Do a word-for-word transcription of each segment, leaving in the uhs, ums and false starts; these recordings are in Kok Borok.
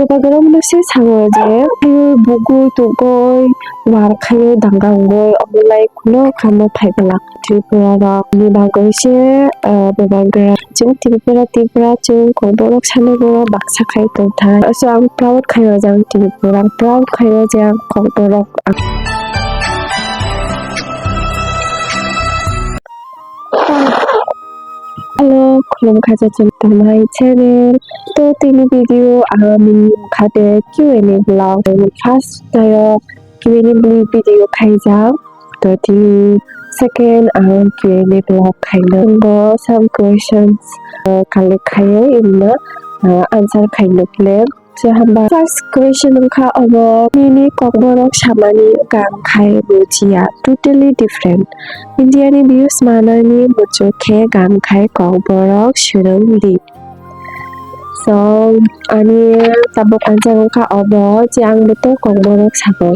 Bubagrok no se sao je, ayo bugui tugui, war khayo danga wngoi, omo lai kuno kamo phai glak. Tripura rok ni bagwi se, ah, bubagra. Chwng Tripura, Tripura, chwng Kokborok sanai borok baksa khai tongthai. So ang proud khayo je ang Tripura, ang proud khayo je ang Kokborok. Hello, khulumkha jotono tongmai channel. To tini video ang nini mokha de Q and A vlog. First tayo Q and A vlog video khaijak. To tini second ang Q and A vlog khaino. Bo some questions, uh, collect khayo imna, uh, answer khaino plan. So hamba first question wngkha obo, nini Kokborok samani gamkhai bujiya, totally different. India ni views manani muchuk khe gamkhai Kokborok swrwng di. So ani tabuk answer wngkha obo je ang bo to Kokborok sago.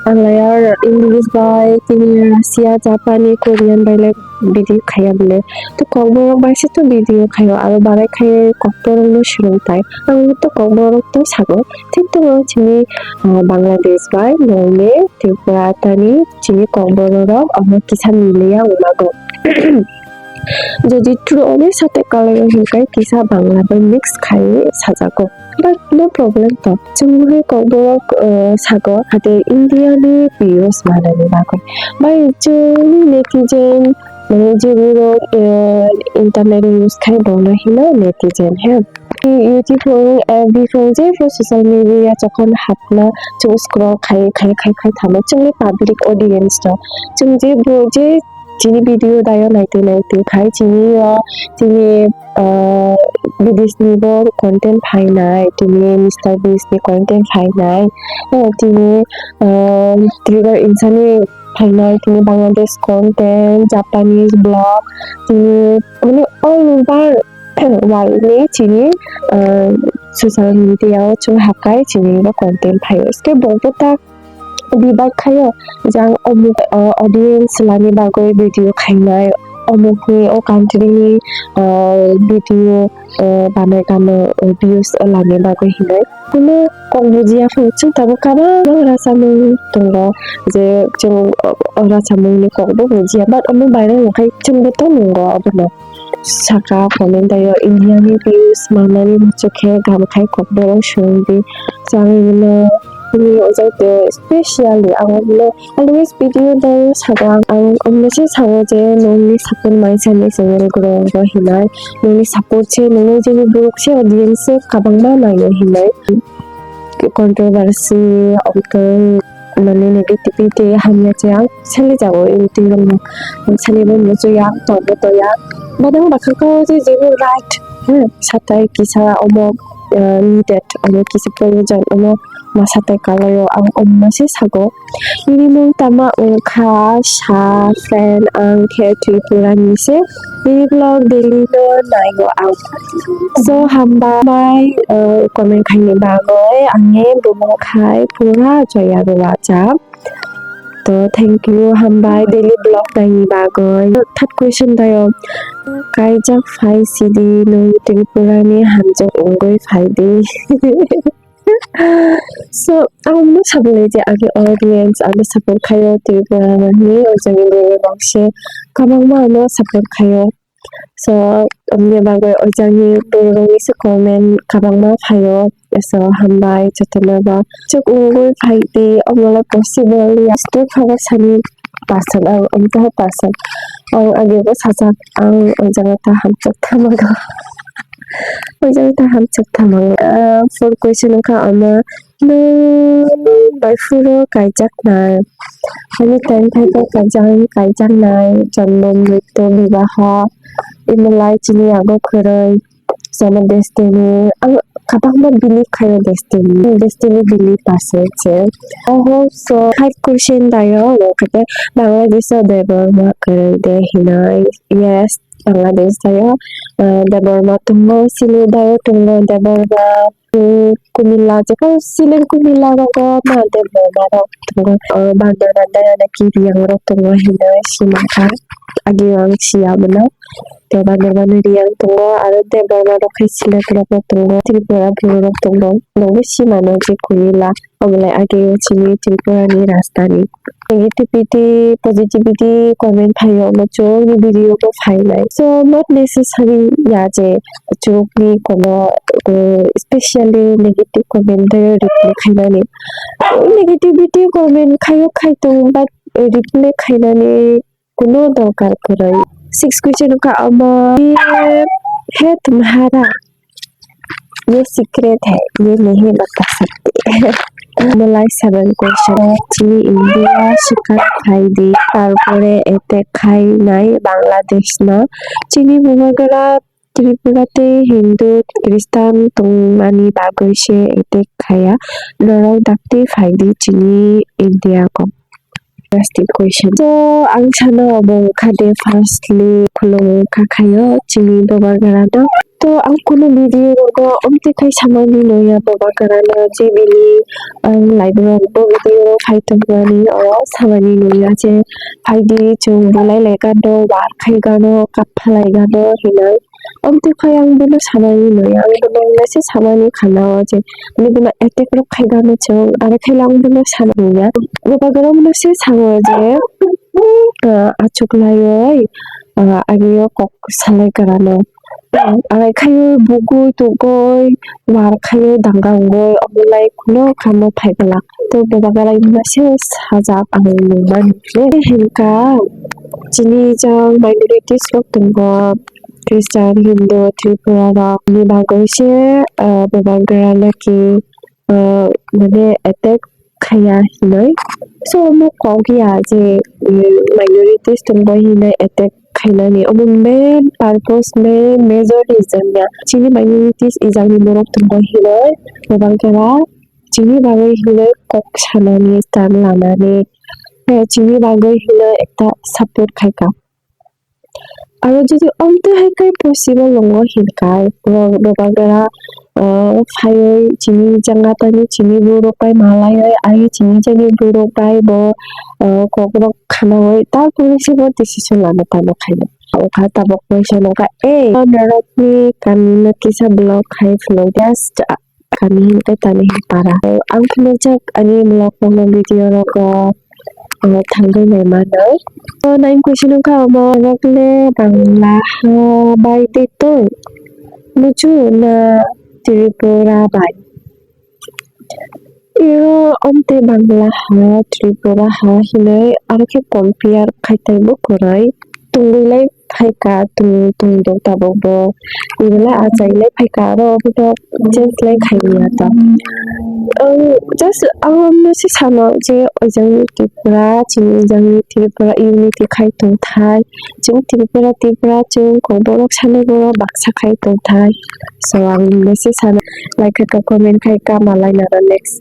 Ang lai ar English bai tini Russia, Japan, Korean bai lai video khaya bole. To Kokborok bai se to video khayo, aro barai khai Kokborok no swrwng tai. Ang to Kokborok to sago. Thik to ang chini, ah, Bangladesh bai Norway, Tripura tani chini Kokborok rok amo kisa miliya wnglago. Jodi true only sate kalai o hinkai kisa Bangla bai mix khai sajago. But no problem to. Chwng hai Kokborok, uh, sago hade India ni views manani bagwi. Bai chwng netizen, mane je borok, uh, internet use khai bono hino netizen he. YouTube, F B, je social media chokon hapna chwng scroll khai khai khai khai thangma chwngni public audience no. Chwng je bo je chini video dayo naitwi naitwi khai chini o chini, ah, bidisni bo content phainai, tini Mister Beast ni content phainai, eh, tini, ah, Trigger Insani phainai, tini Bangladesh content, Japanese vlog, tini mane all over world ni chini, ah, social media o chwng hakai chini bo content phaio. Hwnkhe bo bo tak bebak khaio je ang omuk, o, audience lani bagwi video khainai, omukni o country ni, o, video, o, banai kano, o, views lani bagwi hinwi. Kuno kok bujiya phano chwng tabuk kabang rwchapmung tongo je chwng, o, o rwchapmung ni kok bo bujiya, but omo viral wngkhe chwngbo tong nungo obono. Saka comment o India ni views manani muchuk khe gam khai Kokborok swrwng di. Chwng no ni ojak de specially ang no always video no saka ang, ang message sao je nongni support mai chani channel grow wngkha hinai, nongni support se nongni jeni borok se audience se kabangma naio hinai. Controversy, omo khe mane negativity hamya se ang salijago, twi rok no salibo muchung ya, tongbo toya. Badang bakhakao je jebo right, hmm, satai kisa omo, eh, needed, omo kisa proyojon, omo ma satai kalaio, ang omo se sago. Nini mung tama wngkha sa friend, ang khe Tripura ni se. Nini vlog daily no naio ang. So, hambai, uh, comment khaini bagwi, angni bumung khai pura joya rwajak. To, thank you, hambai, daily vlog naini bagwi. Third question tayo, kaijak phai sidi, nwng Tripura ni hamjak wngwi phai di. So, ang no sabolai je agi audience, ang no support khaio, Tripura ni ojagni borok rok se kabangma ano support khaio. So, omni bagwi ojagni borok rok ni se comment kabangma phaio. So, hambai jotono ba chuk wngwi phai di, omo le possible ya. Sto khabar sani person, ang omtha person. Ang agi bo sajak, ang ojagata hamjak thamago. Ojagata hamjak thamago. Ah, fourth question wngkha ama, nwng bai phuru kaijak nai? Ani time phai khe kaijak, kaijak nai, jonmo, mrityu, bibaho, imo lai chini yago kwrwi, jono destiny, ang kwbangma believe khaio destiny, destiny believe person se. Oho, so, five question dayo, omo khe Bangladesh o Debbarma kwrwi de hinoi, yes, Bangladesh dayo, ah, Debbarma tongo, Silo dayo tongo, Debbarma, mm, Kumila, jekon Silo Kumila rogo ma Debbarma rok tongo, ah, Bandana Dayana Kiriang rok tongo hinoi simakha, agi ang siya bono. Debbarma no Reang tongo, aro Debbarma rok khe Sylhet rok no tongo, Tripura bru rok tongo. Nokbo si mano je Koyila, obolai age o chini Tripura ni rajdhani. Negativity, positivity comment phaio, omo chwng ni video bo phainai. So, not necessary ya je chwng ni kono, uh, specially negative comment reply khainani. Negativity comment khaio khaitong, but reply khainani kuno dorkar kwrwi. Six question wngkha omo, "He tumhara ye secret hai, ye nahi bata sakte." Malai seven question, "Chini India swkang khai di, tarpore attack khai nai Bangladesh no. Chini bubagra Tripura tei Hindu Christian tongmani bagwi se attack khaya. Norok dakti phai di chini India ko." Interesting question. So, ang sana obo wngkha de firstly khulumung kha khayo chini bubagra no. To ang kunu video rogo omtwi khai samani noya bubagra no je bini ang live rogo video khai tongmani oro samani noya je phaidi chwng bulai lai gano, war khai gano, kap phalai gano hinwi. Omtwi khai ang bono samani noya, ang bono message samani khana o je bini bono attack rok khai gano chwng, aro khe ang bono samani ya. Bubagra bono se sao je, ah, achuk lai oi, ah, agio kok salai kwrwno. Arai khaio bugui tugui, war khaio danga wngui, omo lai kuno kamo phai bwla. To bubagra bono se sajak ang nung mani. Hinkha chini jang minorities rok tongo. Christian, Hindu, Tripura rok ni bagwi se, ah, bubagra naki, ah, mane attack khaya hinwi. So, omo kok ya je, mm, minorities tongbai hinwi attack khainani. Omo main purpose, main major reason ya. Chini minorities ijangni borok tongbai hinwi bubagra chini bagwi hinwi kok sanani, stand lanani, eh, chini bagwi hinwi ekta support khaika. Aro jodi omtwi hai khe possible wngo hinkha, borok bubagra, ah, phaiwi chini janga tani chini borok bai malaiwi, ai chini jani borok bai bo, ah, kokrok khanaui, tarpore se bo decision lama tamo khainai. Wngkha tabuk waisa nokha, ei, norokni kamino kisa vlog khai phunuk, just, ah, kami hinkhe tani para. Ang phunukjak ani vlog rogo video rogo, ah, thangwi naimano. To nine question wngkha omo, norokle Bangla ha bai tei tong muchung na Tripura bai? Iro omte Bangla ha, Tripura ha hinwi aro khe compare khai taibo kwrwi. Tongwi lai phaikha, tong, tongdok tabukbo. Iro lai achai lai phaikha, aro obono change lai khailiya ta. Ang just ang omno se sano je ojang Tripura, chini ojang Tripura unity khai tongthai. Chwng Tripura, Tripura, chwng Kokborok sanai borok baksa khai tongthai. So, ang message sana like kha, comment khai kha, malai naro next,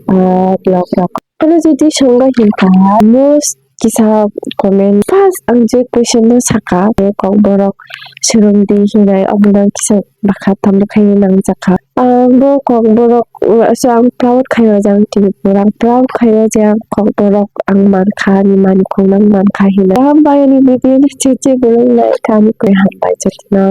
ah, vlog rok. Ano jodi songa hinkha, most kisa comment, first ang je question no saka, Kokborok swrwng di hinai, omo kisa bakha tamo khai nang jakha. Ang bo Kokborok, so ang proud khaio je ang Tripura, ang proud khaio je ang Kokborok ang mankha, ani manikhung no mankha hinwi. Hambai ani video no cheche bolong nai kha, ani koi hambai jotono.